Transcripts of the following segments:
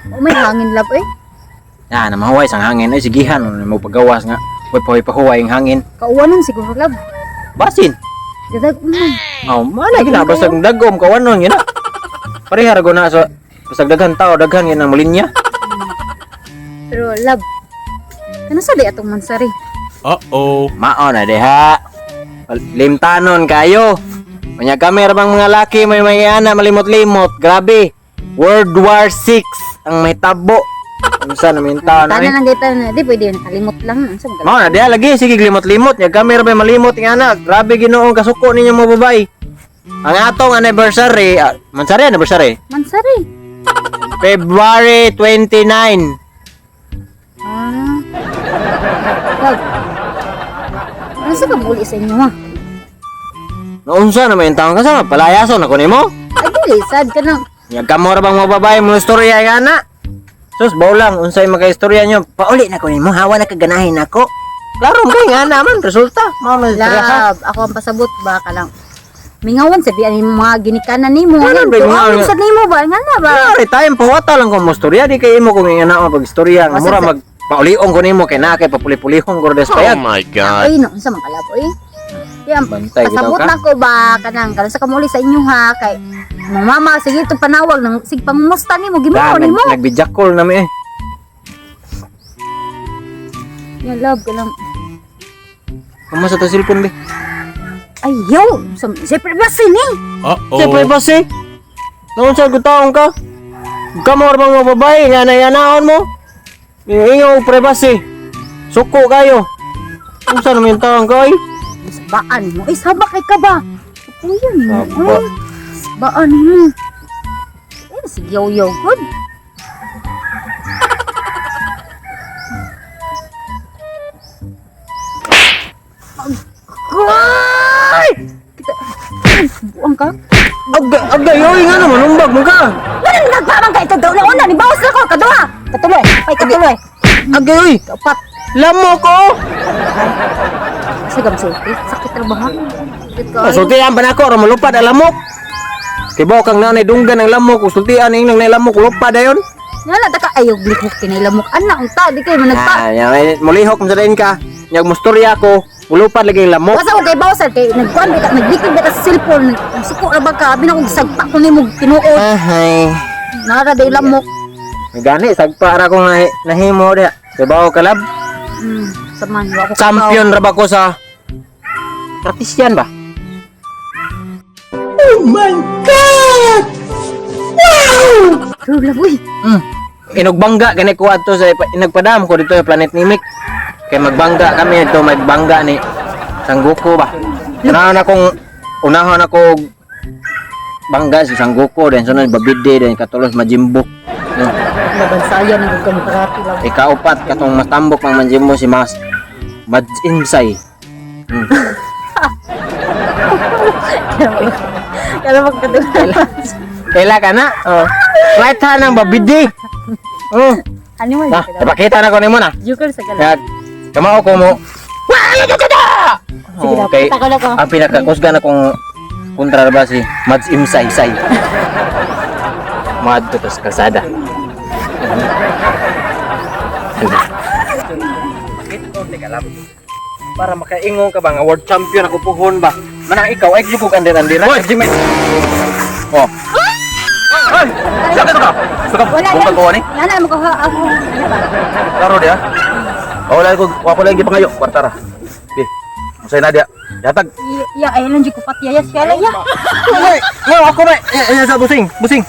Oh, may hangin, love eh. Ah, na mahuway sang hangin ay sigihan mo pagawas nga. Way pahuway pahuway ang hangin. Kauwanon siguro, love. Basin. Dadag man. Oh, mana gina basta dagom kawanon gina. Pareha ra na sa basta daghan tao daghan gina mo linya. Pero love, ano sa di atong mansari? Uh-oh. Mao na diha. Limtanon kayo. Unya kami ra bang mga laki may mga ana malimot-limot. Grabe. World War 6 ang may tabo. Unsa na may taon Tanan ay? lang dito na di pwede nakalimot lang. Unsa man Mao na diha lagi sige limot-limot nya kami ra bay malimot nga ana. Grabe Ginoong kasuko ninyo mga babay. Ang atong anniversary, mansari anniversary. Mansari. February 29. Ah. Love. Ano sa kamuli sa inyo ha? Naunsa na may taon ka sa palayason ako nimo. Ay dili sad ka na. Nya kamo ra bang mga babae mo istorya nga ana. Sus bawlang unsay makaistorya nyo. Pauli na ko nimo hawa na kaganahin ako. Klaro kay nga naman resulta. Mao man istorya ha. Love, ako ang pasabot ba ka lang. Mingawan sa biyan yung mga ginikanan nimo. Wala, Ano ba, Tuawon sad nimo ba? Nga na ba? Klaro time pawata lang ko mo istorya di kay imo kung nga na pag istorya nga Basta mura mag pauliong ko nimo kay naa kay papuli-pulihong ko des Oh payag. my God. Ay no, unsa man kalabo eh. Yan, Bantay bitaw pasabot ka. na ko ba kanang karon sa kamuli sa inyo ha kay mga mama sige itong panawag nang sig pangumusta nimo Da, gimuo nimo. nag-video call na mi eh. Yan love kanang Kumusta to cellphone be? ayaw sa siyempre ba sini? Uh-oh. Siyempre ba si? Naunsa ko taong ka? Kamo ra bang mga babae nga nayanaon mo? Ingaw privacy. Suko kayo. Unsa naman yung taong ka ay? Sabaan mo. Ay saba kay ka ba? Puyan mo. Saba. Ay, sabaan mo. Eh sige yaw yaw good. Agoy! Kita buang ka? Agay, agay, oy nga naman, umbag mo ka. Wala na nagpamang ka ito daw na una ni bawas na ko kaduha. Katuloy, ay katuloy. Agay, oy. Kaupat. Lamo ko. Sa gamsulti, sakit ra ba ha? Sakit ka. Sultian pa nako, ra malupad ang lamok. Kibaw kang nanay dunggan ang lamok, sultian ing nang lamok, lupad dayon. Nga na ka ayaw lihok kinailamok ana unta di kay managpa. Ah, yan, mulihok mo sa dayon ka. Nyag mustorya ko, mulupad lagi ang lamok. Wasa ko kay bawsan kay nagkuan bita naglikid bita sa cellphone. Suko ra ba ka abi na kog sagpa ko nimo tinuod. Ahay. Nara day lamok. Gani, sagpa ra kong nahimo diha. Kibaw ka lab. Saman wa ko Champion ra ba ko sa Pratisyan ba? True love uy. Inugbangga gani ko adto sa inagpadam ko dito sa Planet Nimic. Kay magbangga kami dito magbangga ni Sanggoku ba. Unahon akong unahon ako og bangga si Sanggoku then sunod Babide then katulos Majimbo. No. Mabansayan ang kang karate lang. Ikaupat katong matambok ang Majimbo si Mas Majinsay. Kaya magkadula. Kaila ka na? Oh. Right hand ang Babide. Oh. Ano man? Na, ipakita na ko nimo na. Joker sa kala. Kaya, kamao ko mo. Sige na, Okay. kita ko na ko. Ang pinakakusga na kong kontra ba si Mads Imsay Say. Mad to sa kalsada. Para makaingon ka ba nga world champion ako puhon ba? Manang ikaw ay jud kog andir-andira. Hoy! Jimmy. Oh. Ay! Sakit ka! Sakit Wala Kung yan. pagkuha ni? Nana mo ko ha ako. Ano ba? Klaro dia. Wala ko, wala lagi pangayo, kwarta ra. Bi. Usay na dia. Yatag. Ya ay lang jud ko patiyaya siya lang ya. Ay, ngaw ako may eh, sa busing, busing.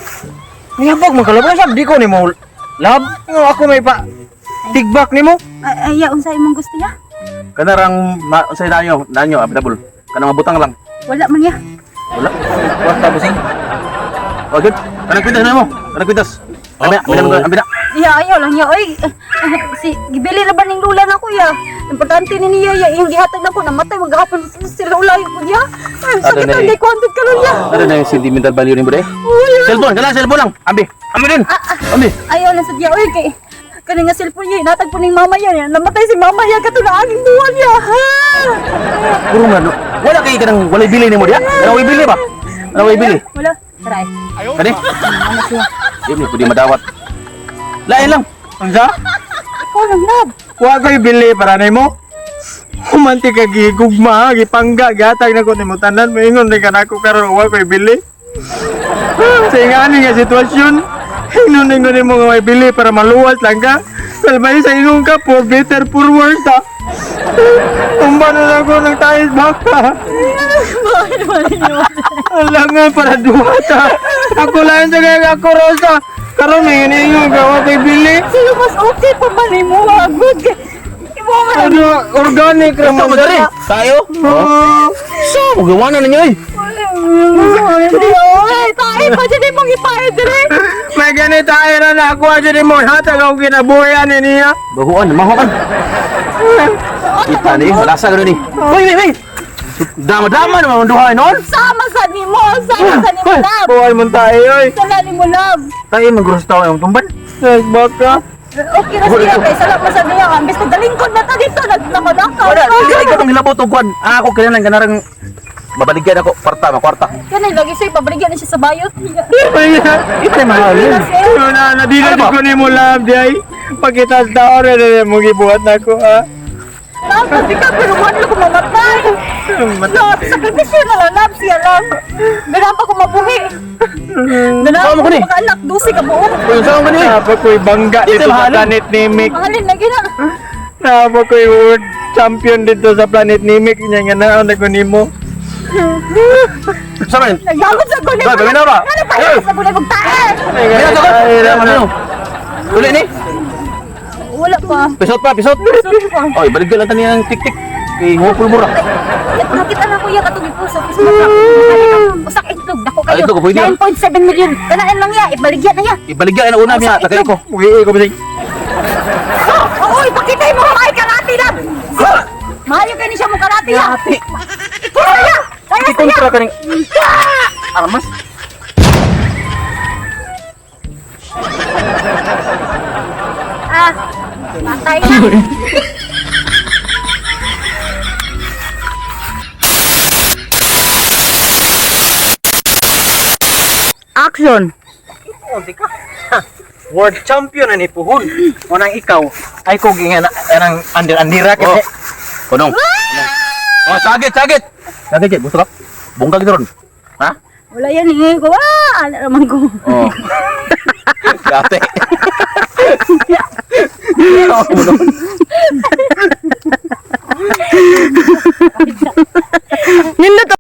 Niyabog man kalab sab di ko nimo lab. Ngaw ako may pa tigbak nimo. Ay ya unsa imong gusto ya? Kanarang usay na nyo, nanyo available. Kanang mabutang lang. Wala man ya. Wala. Kwarta busing. Oh, good. Kanang kwintas na mo. Kanang kwintas. Ambi na, ambi na, ambi na. Ya ayaw lang ya oy. Si gibili ra ba ning lula na ko ya. Importante ni niya ya iyong gihatag nako namatay maghapon si lula ko ya. Ay Ato sakit na ang eh. di ko antud karon ya. Ano na yung sentimental value ni Bude? Cellphone, kanang cellphone lang. Ambi. Ambi din. Ambi. Ayaw lang sa diya oy kay kani nga cellphone niya inatag po ning mama ya. Namatay si mama ya kato na anging buwan ya. Ha. Puro nga no. Wala kay kanang walay bili ni mo dia. Kanang walay bili ba? Kanang walay bili. Wala. Try. Kani? Ano siya? Di mo pwede madawat. Lain lang. Unsa? Ikaw lang, love. Wa ko'y bili para nimo. Humanti ka gigugma, gipangga, gihatag na ko nimo tanan, moingon rin ka nako karon wa ko'y bili. Sa ingani nga sitwasyon, hinunin ko nimo nga may bili para maluwas lang ka. Salbay sa ingon ka, for better, for worse ha. Tumba na lang ko ng tayo baka. Bakit ba ninyo? Alam nga, para duwata. Ako lang sa kaya ako, Rosa. Karon may hiningon ka, wa ko'y bili. Sino mas okay pa man nimo? Good. Imo man. Ano, organic Ito raman. mo diri. Tayo. Oh. So, gawa na ninyo eh. Oy, tayo pa dyan imong ipae dire. May ganito ay na nakuha dyan mo. Hatag ako kinabuhian ni niya. Bahuan, mahuan. Kita ni, lasa gano'n ni. Wait, wait, wait. Dama-dama naman ang duha noon. Sama sa nimo, sama sa nimo love. Buhay mong tayo oy. Sala nimo love. Tayo magrusto ang tumban. Baka. Okay ra siya kay sala man sa niya. Ambis nagalingkod na ta dito, nagnakanakaw. Wala, hindi ka itong hilabot og kwan. Ah, ako kailangan ganarang babaligyan ako kwarta, makwarta. Kanay lagi siya ipabaligyan na siya sa bayot. Ito mahal. Na, na, di na Ano ba? ko ni mo love, di ay. Pagkitas tao rin na mo gibuhat na ko, ah. Love, grabe ka, pero mahal ko mamatay. Love, sakripisyo na lang, love siya lang. Ganahan pa ko mabuhi. Ganahan Saan mo pa ko ni? ko mga anak, 12 ka buo. Uy, saan ko ni? Napa ko'y bangga Di dito sa mahalin. planet ni Mick. Mahalin lagi na. Napa ko'y world champion dito sa planet ni Mick. Nya nga naon na ko nimo. Saan man? Nagdamot sa gulay. Doy, pamina ba? Ano pa sa gulay mong tae? Mira to ka. Ano? Uli ni. Wala pa. Pisot pa, pisot. Sorry pa. Oy, baligyan lang tani ang tik-tik. Kay hukul mo ra. Nakita na kuya katong ipo sa Facebook. Usak itlog dako Ah, kayo. itlog, pwede. 9.7 million. Kanaan lang ya, ibaligya na ya. Ibaligyan na una niya, tagay ko. Uwi ko bisig. Oo, ipakita mo ay karate lang. Maayo kay ni siya mo karate ya. Ikisa ya. Kaya siya. Kontra kaning armas. Ah, patay na. Action! World champion na ni Puhon. Unang ikaw, ay ko gingan anang andir-andira kasi. Kunong. Oh, sagit, sagit. Sagit, jay. Gusto ka? Bungkag ron. Ha? Wala yan eh. Ko, ah, ala naman ko. Oh. Dati. Oh, kunong. Nindot.